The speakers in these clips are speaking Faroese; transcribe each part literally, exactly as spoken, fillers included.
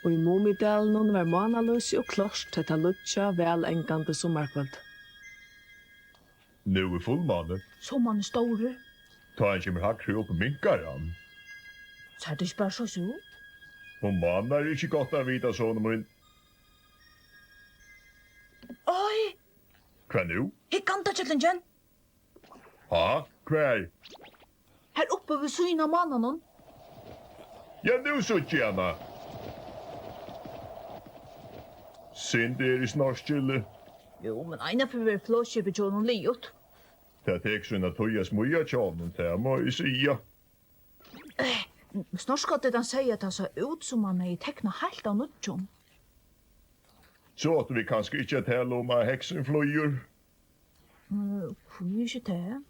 Og í Mumidalinum var mánalýsi og klárt hetta lýggja, vælangandi summarkvøld. Nú er fullmáni. Sum hann er stórur. Tá hann kemur hægri upp, minkar hann. Sær tað ikki bara soleiðis út? Um mánar er ikki gott at vita, sonur mín. Oj! Hvat nú? Hygg, andakellingin! Ha? Hvar? Har uppi við síðuna av mánanum. Ja, nú síggi eg hana. Synd eg eri snorkil. Jú, men einaferð verður flogskipið hjá honum liðugt. Tað tekur sína tíð at smíða hjá honum, tað má eg siga. Eh, Snorkskáldurin segði, at tað sá út, sum hann hevði teknað heilt av nýggjum. So áttu vit kanska ikki at tala um, at heksin flýgur? Eh, hví ikki tað?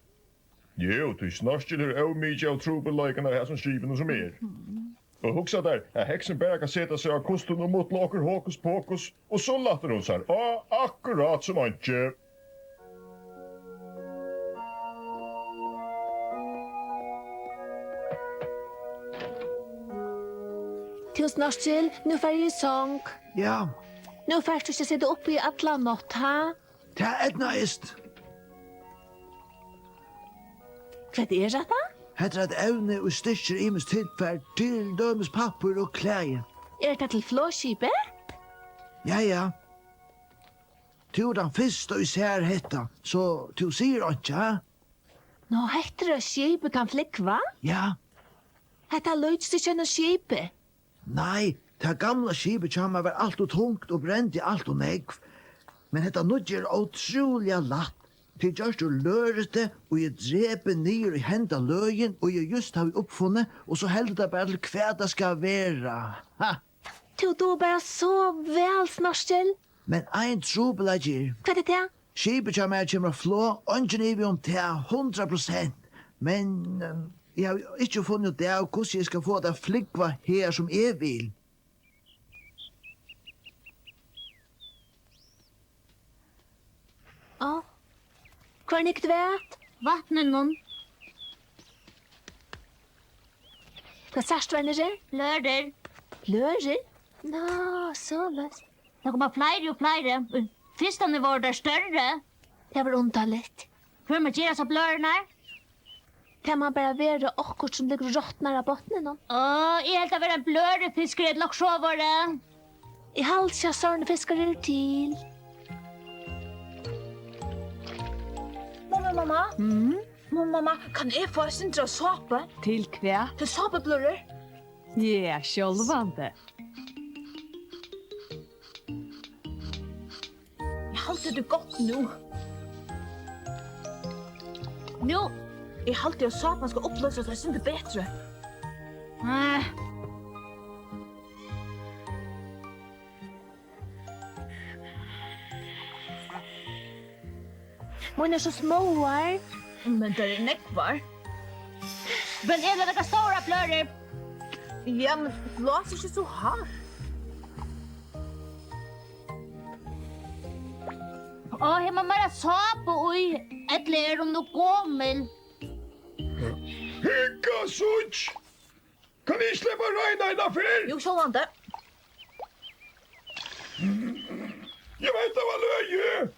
Jú, tí Snorkil hevur ómikið av trupulleikum av hasum skipinum sum er. Mhm. Og hugsa tær, at heksin bara kann seta seg á kustin og mutla okkurt hokus pokus, og so lættir hon sær á, akkurát sum einki. Tú, Snorkil, nú fari eg í song. Ja. Nú fert tú ikki at sita uppi í alla nátt, ha? Tað eydnaðist. Hvat er hetta? Hetta er eitt evni, ið styrkir ymisk tilfar, til dømis pappír og klæði. Er tað til flogskipið? Ja, ja. Tú ert tann fyrsta, ið sær hetta, so tú sigur einki, ha? Ná, hetta er eitt skip, ið kann flúgva? Ja. Hetta líkist ikki einum skipi. Nei, tað gamla skipið hjá mær var alt ov tungt og brendi alt ov nógv. Men hetta nýggja er ótrúliga lætt. Tað er gjørt úr løritu, ið er drepið niður í henda løgin, ið eg júst havi uppfunnið, og so heldur tað bara til, hvat tað skal vera. Ha! Tú dugir bara so væl, Snorkil. Men ein trupulleiki er. Hvat er tað? Skipið hjá mær kemur á flog, eingin ivi um tað, hundrað prosent. Men, ehm, eg havi ikki funnið út av, hvussu eg skal fáa tað at flúgva her, sum eg vil. Á. Hvar er Nick Dvæt? Vatninum. Hvat sært tú har niðri? Bløðrur. Bløðrur? Ná, soleiðis. Tað koma fleiri og fleiri. Fyrstani vóru tær størri. Tað var undarligt. Hvør má gera hasar bløðrurnar? Tað má bara vera okkurt, sum liggur og rotnar á botninum. Á, eg helt tað vera ein bløðrufiskur ella okkurt sovorðið. Eg haldi ikki, at sovorðnir fiskar eru til. Mamma, mamma. Mm? Mamma, mamma, kann eg fáa eitt sindur av sápu? Til hvat? Til sápubløðrur. Ja, sjálvandi. Eg haldi, tað er gott nú. Nú, eg haldi, at sápan skal upploysast eitt sindur betri. Eh. Mínar eru so smáar. Men tær eru nógvar. Men eg vil hava stórar bløðrur. Ja, men blás ikki so hart. Á, her má meira sápu í, ella er hon nú gomul? Hygg, síggj! Kann eg ikki sleppa at royna eina ferð? Jú, sjálvandi. Jú, hetta var løgið.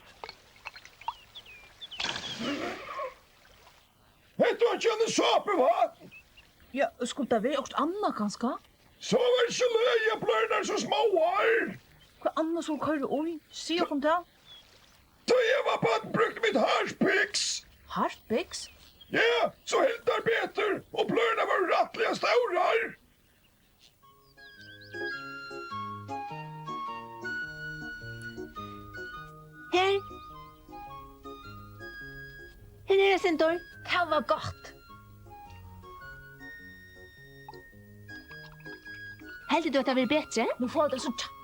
Hetta var ikki eini sápuvatn. Ja, skuldi tað verið okkurt annað, kanska? So var ikki løgið, at bløðrurnar eru so smáar. Hvat annað skuldi koyra í? Sig okkum tað. Tá eg var barn, brúktu vit Harpiks. Harpiks? Ja, so hildu tær betur, og bløðrurnar vóru rættiliga stórar. Her. Her er eitt sindur. Tað var gott. Heldur tú, at tað verður betri? Nú fáa vit at síggja.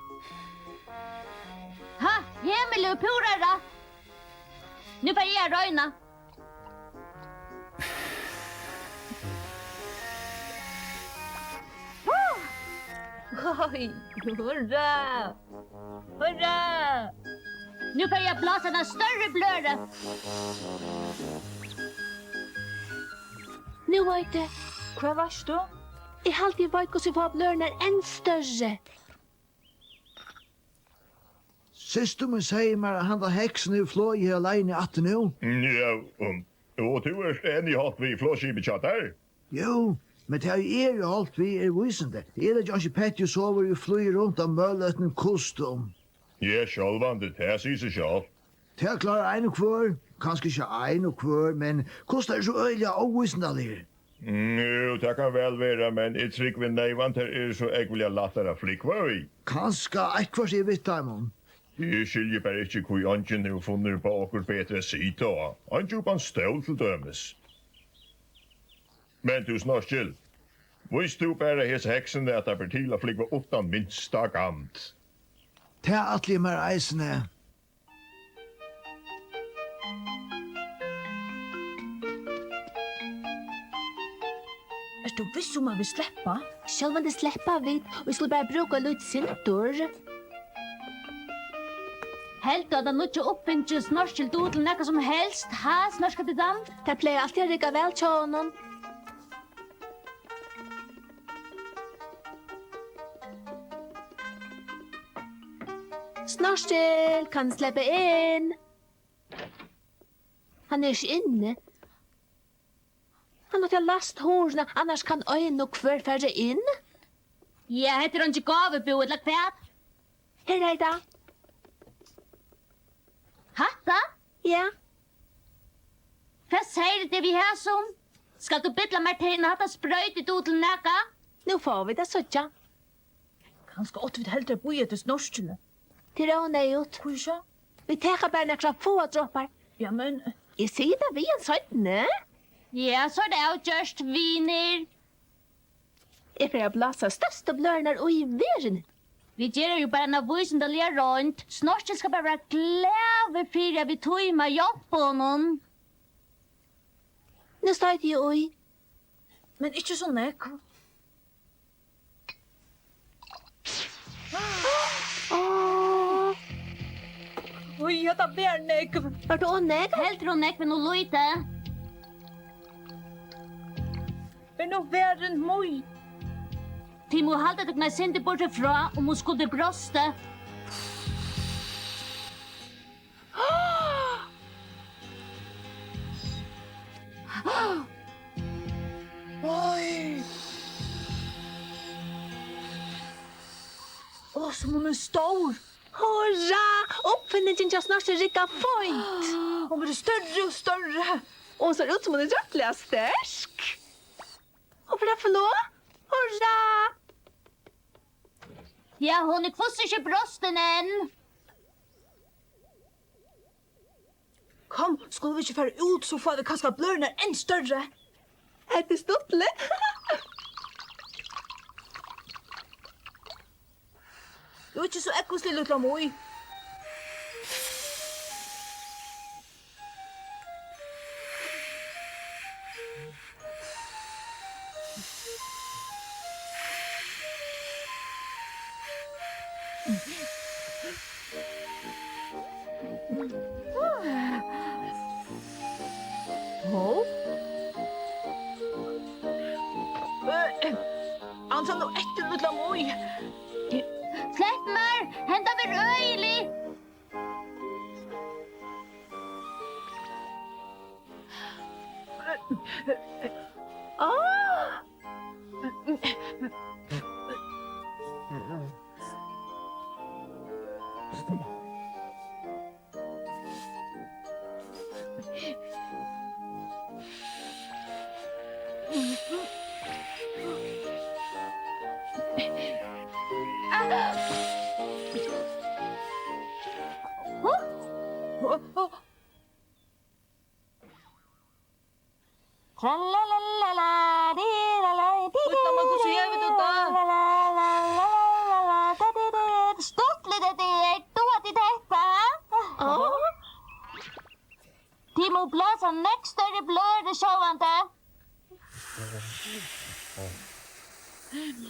Ha, Emil hevur púra rætt. Nú fari eg at royna. Oj, hurra! Hurra! Nú fari eg at blása eina størri bløðru. Nú veit eg. Hvar vart tú? Eg haldi, eg veit, hvussu eg fái bløðrurnar enn størri. Systir mín segði mær, at handan heksin hevur flogið her alene aftur nú. Mm, ja, um, og tú ert enn í holt við flogskipið hjá tær? Jú, men tað eg eri í holt við, er vísindi. Eg leggi einki petti í sovorðið, ið flýgur runt á mølætnum kustum. Ja, sjálvandi, tað sigur seg sjálvt. Tað klárar ein og hvør, kanska ikki ein og hvør, men kustar eru so øgiliga óvísindaligir. Mm, jú, tað kann væl vera, men eg trúgvi neyvan, tær eru so ógvuliga lættar at flúgva í. Kanska eitthvørt er við teimum. Eg skilji bara ikki, hví eingin hevur funnið upp á okkurt betri at sita á. Ein djúpan stól, til dømis. Men tú, Snorkil, vís tú bara hesi heksini, at tað ber til at flúgva uttan minsta gand. Tað ætli eg mær eisini. Ert tú viss um, at vit sleppa? Sjálvandi sleppa vit, og vit skulu bara brúka eitt lítið sindur. Heldur tú, at tann nýggja uppfingingin Snorkil dugir til nakað sum helst, ha, Snorkadiddan? Tað plagar altíð at rigga væl hjá honum. Snorkil, kann eg sleppa inn? Hann er ikki inni. Hann átti at læst hurðina, annars kann ein og hvør fara inn. Ja, hetta er eingin gávubúð, ella hvat? Her er tað. Hatta? Ja. Hvat segði tað við hasum? Skalt tú billa mær tað inn, at hatta sproytið dugir til nakað? Nú fáa vit at síggja. Kanska áttu vit heldur at bíða eftir Snorkili. Tað er óneyðugt. Hví so? Vit taka bara nakrar fáar dropar. Ja, men eg sigi tað við hann seinni. Ja, so er tað avgjørt, vinir. Eg fari at blása størstu bløðrurnar í verðini. Vit gera jú bara eina vísindaliga roynd. Snorkil skal bara vera glaður fyri, at vit tíma at hjálpa honum. Nú stoyti eg í. Men ikki so nógv. Í, hetta var nógv. Var tað ov nógv? Heldur ov nógv enn ov lítið. Er nú verðin mín? Tit mugu halda tykkum eitt sindur burtur frá, um hon skuldi brostið. Oj. Ó, sum hon er stór. Hurra! Uppfinningin hjá Snorkil riggar fínt. Hon verður størri og størri. Og hon sær út, sum hon er rættiliga sterk. Hon fer at fáa flog. Hurra! Ja, hon er hvussu ikki brostin enn. Kom, skulu vit ikki fara út, so fáa vit kanska bløðrurnar enn størri. Hetta er stuttligt. Jú, ikki so ógvusliga, lítla Mý. Hov. Ansa nú eftir, lítla Mý. Slepp mær, henda verður øgilig. Ah! Tralalala, di, la, la, di, di, Gudda, men hvussu hevur tú tað? Stuttligt hetta er. Duga tit hetta, ha? Tit mugu blása nógv størri bløðru sjálvandi.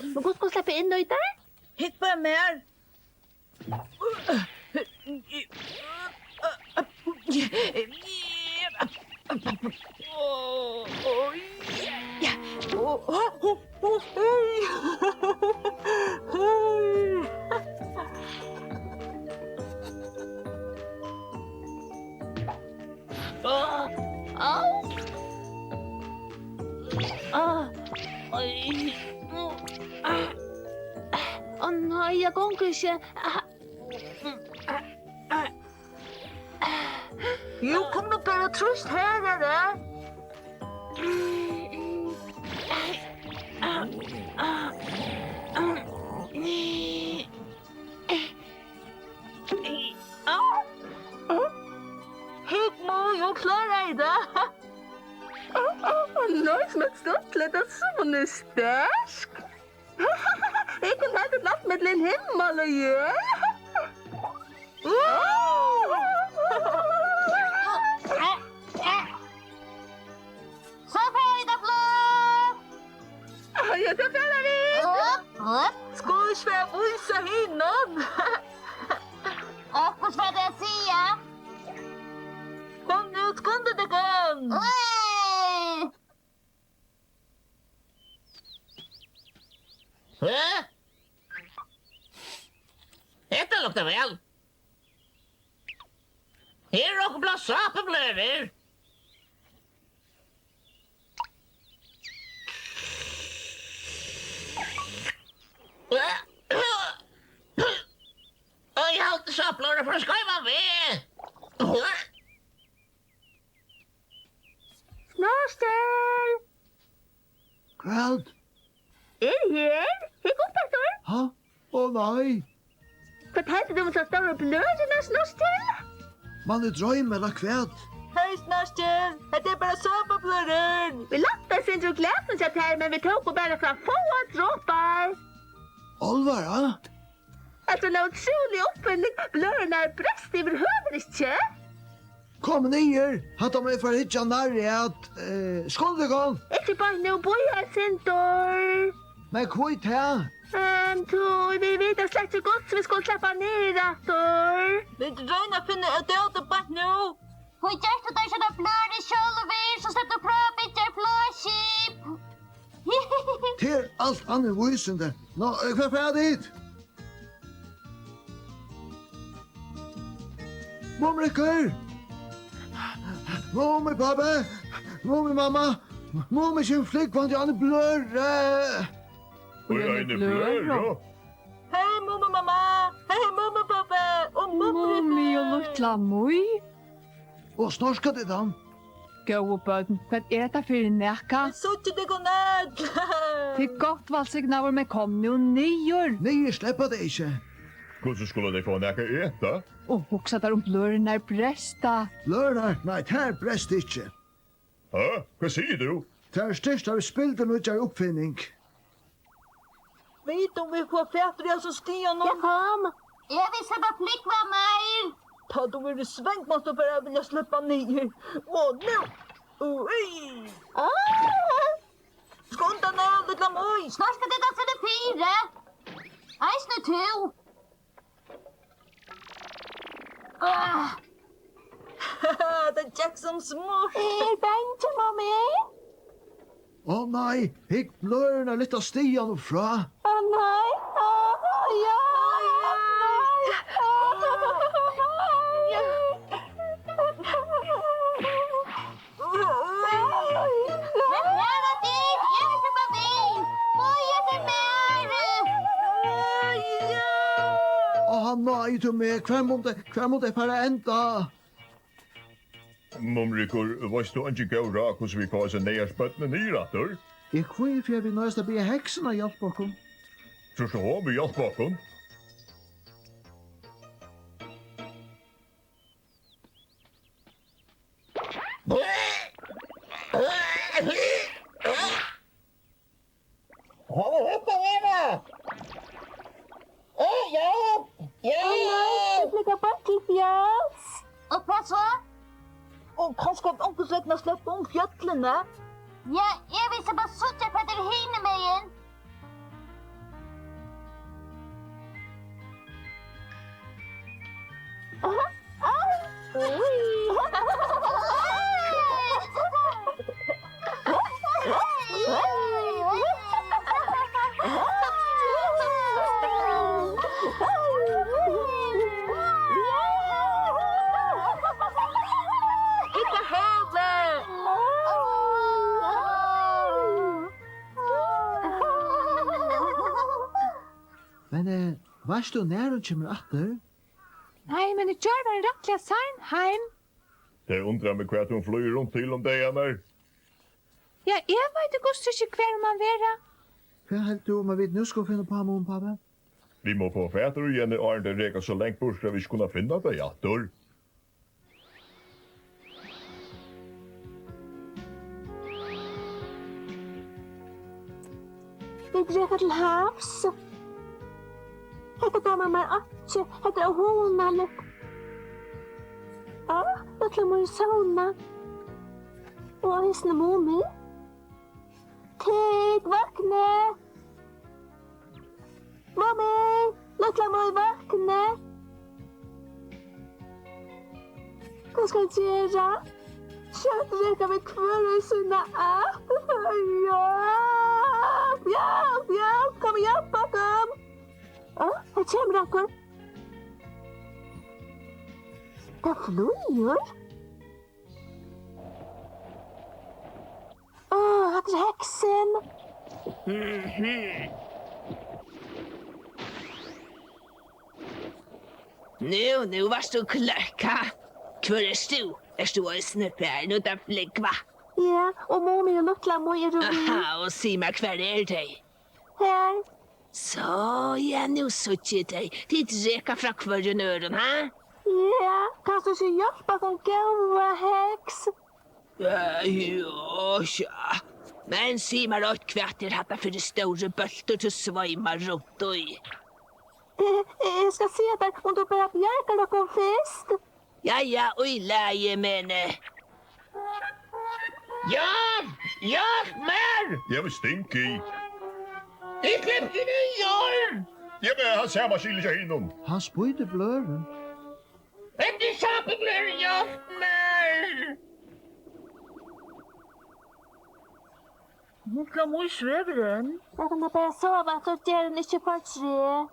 Men hvussu skal sleppa inn í tær? Hygg bara mær. Á, oj, á, á, á, nei, eg gongi ikki. Á, á, á. Jú, kom nú bara, trýst harðari. Hygg, Mý, hon kláraði tað. Nei, sum eitt stuttligt, tað er so sterkt. Eg kann halda til alt millum himmal og jørð. So fara vit at fáa. Ja, so fara vit. Upp, upp. Skulu vit fara at vísa hinum? Okkurt fara tey at siga. Kom nú, skundið tykkum. Oj! Hæ? Hetta luktar væl. Her er okkurt bland sápubløðrur. Og eg haldi sápubløðrur fara skeivan veg. Snorrestur! Hvat? Eg eri her. Hygg upp eftir. Ha? Ó nei. Hvat heldur tú um ta stóru bløðruna, Snorrestur? Man eg droyma ella hvat? Hey, Snorrestur. Hetta er bara sápubløðrur. Vit læntu eitt sindur úr glasinum hjá tær, men vit tóku bara fá dropar. Álvara? Hetta er ein ótrúlig uppfinning. Bløðrurnar bresta yvirhøvur ikki. Kom niður, hatta má eg fara at hyggja nærri at, eh, skundið tykkum. Ikki beint nú, bíða eitt sindur. Men hví tað? Ehm, tí vit vita slett ikki, hvussu vit skulu sleppa niður aftur. Vit royna at finna út av tí beint nú. Hví gert tú tær ikki bløðrur sjálvur, so sleppur tú at prøva at byggja eitt flogskip? Tað er alt annað enn vísindi. Nú, eh, hvar fara tit? Mumrikur! Mumipápi! Mumimamma! Mumi kemur flúgvandi á eini bløðru! Í eini bløðru? Hey, Mumimamma! Hey, Mumipápi! Og Mumrikur! Mumi og lítla Mý! Og Snorrestur, tað er hann. Góðu børn, hvat er hetta fyri nakað? Eg síggi tykkum øll. Tað er gott, vælsignaður, men kom nú niður. Niður sleppa tey ikki. Hvussu skulu tey fáa nakað at eta? Og hugsa tær um bløðrurnar bresta. Bløðrurnar? Nei, tær bresta ikki. Ha? Hvat sigur tú? Tær eru styrktar við spildurnýggjari uppfinning. Vit um vit fáa fatur í hasum stiganum. Eg kom. Eg vil sleppa at flúgva meir. Tá tú verður svong, mást tú bara vilja sleppa niður. Og nú. Ui. Ah! Skunda nú, lítla Mý. Snart skal tað seta fyri. Eisini tú. Ah. Tað gekk sum smurt. Eg eri bangin, Mumi. Ó nei, hygg, bløðrurnar lyfta stigan upp frá. Ó nei, ó, ó, ja, ó nei, ó nei. Hvat er tað, tit? Eg vil sleppa við. Bíða eftir mær. Á, nei, tú meg, hvar mundi, hvar mundi eg fara at enda? Mumrikur, veitst tú eingi góð ráð, hvussu vit fáa hesi neyðars børnini niður aftur? Eg kvíði fyri, at vit noyðast at biðja heksuna hjálpa okkum. Trýrt tú, hon vil hjálpa okkum? Hvat er hetta her? Ó, hjálp! Hjálp! Vit liggja beint til fjals. Og hvat so? Og kanska vit onkursvegna sleppa um fjøllini? Ja, eg vil sleppa at síggja, hvat er hinumegin. Hygg á hølið! Men, eh, veitst tú, nær hon kemur aftur? Nei, men í gjár var hon rættiliga sein heim. Tað undrar meg, hvat hon flýgur runt til um dagarnar. Ja, eg veit í hvussu ikki, hvar hon man vera. Hvat heldur tú um, at vit nú skulu finna upp á, Mumipápi? Vit mugu fáa fatur í henni, áðrenn tey reka so langt burtur, at vit ikki kunnu finna tey aftur. Vit reka til havs. Hetta dámar mær einki. Hetta er óhugnaligt. Á, lítla Mý sovnar. Og eisini Mumi. Tit, vaknið! Mumi, lítla Mý, vaknið! Hvat skal eg gera? Skjótt reka vit hvør í sína ætt. Hjálp, hjálp, hjálp, kom og hjálp okkum! Á, her kemur onkur. Tað flýgur. Á, hatta er heksin. Mhm. Nú, nú vart tú kløkk, ha? Hvør ert tú? Ert tú eisini farin út at flúgva? Ja, og Mumi og lítla Mý eru við. Aha, og sig mær, hvar eru tey? Her. So, ja, nú síggi eg tey. Tit reka frá hvørjum øðrum, ha? Ja, kanst tú ikki hjálpa okkum, góða heks? Eh, ja, ja. Men sig mær eitt, hvat er hatta fyri stórur bóltur, tú sveimar runt í? Eg, eg skal siga tær, um tú bara bjargar okkum fyrst. Ja, ja, í lagi, men, eh, hjálp! Hjálp mær! Eg vil stinga í. Eg sleppi niður! Ja, men hann sær mær skilja hjá hinum. Hann spýtir bløðrur. Hetta er sápubløðrur, hjálp mær! Hon kann í svøvnrúm. Lat hana bara sova, so ger hon ikki fortreð.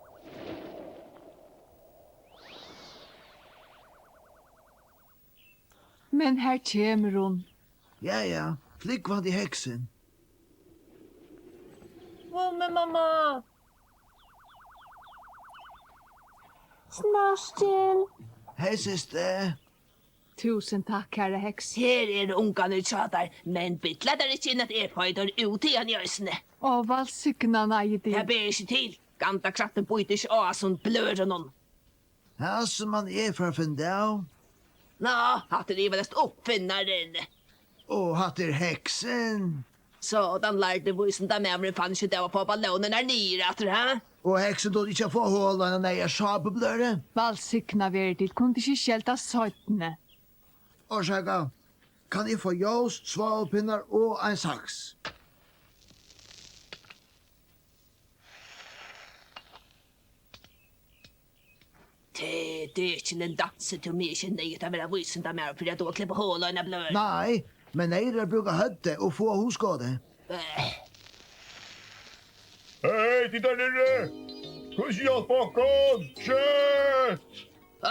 Men her kemur hon. Ja, ja, flúgvandi heksin. Mumimamma! Snorkil! Hey, systir. Túsund takk, kæra heks. Her eru ungarnir hjá tær, men billa tær ikki inn, at eg fái tær út hiðani eisini. Ó, vælsigna, nei, tað ber ikki til. Gandakræftin bítur ikki á hasum bløðrunum. Hasum man eg fara at finna av. Ná, hatta er ivaleyst uppfinnarin. Og hatta er heksin. So, tann lærdi vísindamaðurin fann ikki út av at fáa ballónirnar niður aftur, ha? Og heksin dugdi ikki at fáa hol á eina neyðars sápubløðru. Vælsignað verið tit, kunnu tit ikki skeldast seinni? Orsaka, kann eg fáa ljós, svávupinnar og ein saks? Tað, tað er ikki ein dansi, tú, meg ikki neyðugt at vera vísindamaður fyri at duga at klippa hol á eina bløðru. Nei, men neyðugt at brúka høvdið og fáa hugskotið. Eh. Hey, tit har niðri! Kom og hjálp okkum! Skjótt!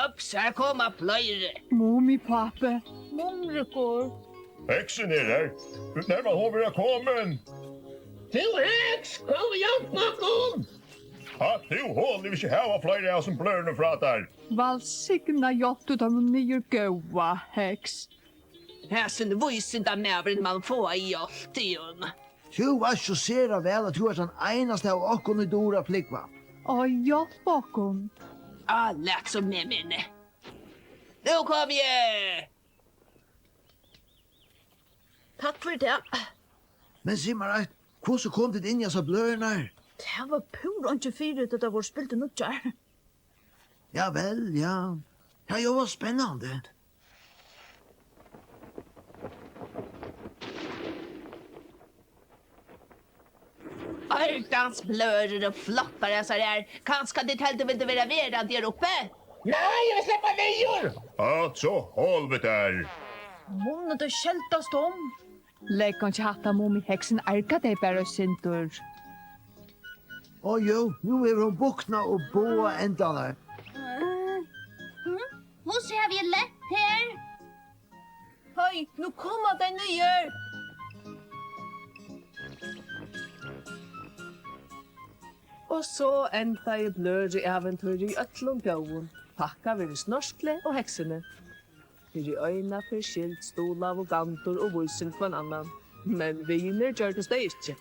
Ups, her koma fleiri. Mumipápi. Mumrikur. Heksin er her. Nær man hon vera komin? Tú heks, kom og hjálp okkum! Ha, tú hol, eg vil ikki hava fleiri av hasum bløðrunum frá tær. Vælsigna, hjálp tú teimum niður, góða heks. Hasin vísindamaðurin man fáa hjálp, tygum. Tú veitst so sera væl, at tú ert tann einasta av okkum, ið dugir at flúgva. Á, hjálp okkum. Á, lat sum meg minni. Nú komi eg! Takk fyri tað. Men sig mær eitt, hvussu komu tit inn í hasar bløðrurnar? Tað var púra einki fyri, tá tær vóru spildurnýggjar. Ja vel, ja. Tað ljóðar spennandi. Ordans bløðrur og flottar hasar her. Kanska tit heldur vildu vera verandi her uppi? Nei, eg vil sleppa niður! Altso, hol við tær. Munnu tey skeldast um? Legg einki hatta, Mumiheksin, arga tey bara eitt sindur. Ó jú, nú hevur hon buknað upp báðar endarnar. Hm? Hvussu havi eg lent her? Hey, nú koma tey niður. Og so endaði bløðruævintýrið í øllum góðum, takkað veri snorkli og heksini. Fyri eina ferð skyld stuðlaðu Gandur og Vísir hvønn annan, men vinir gjørdust tey ikki.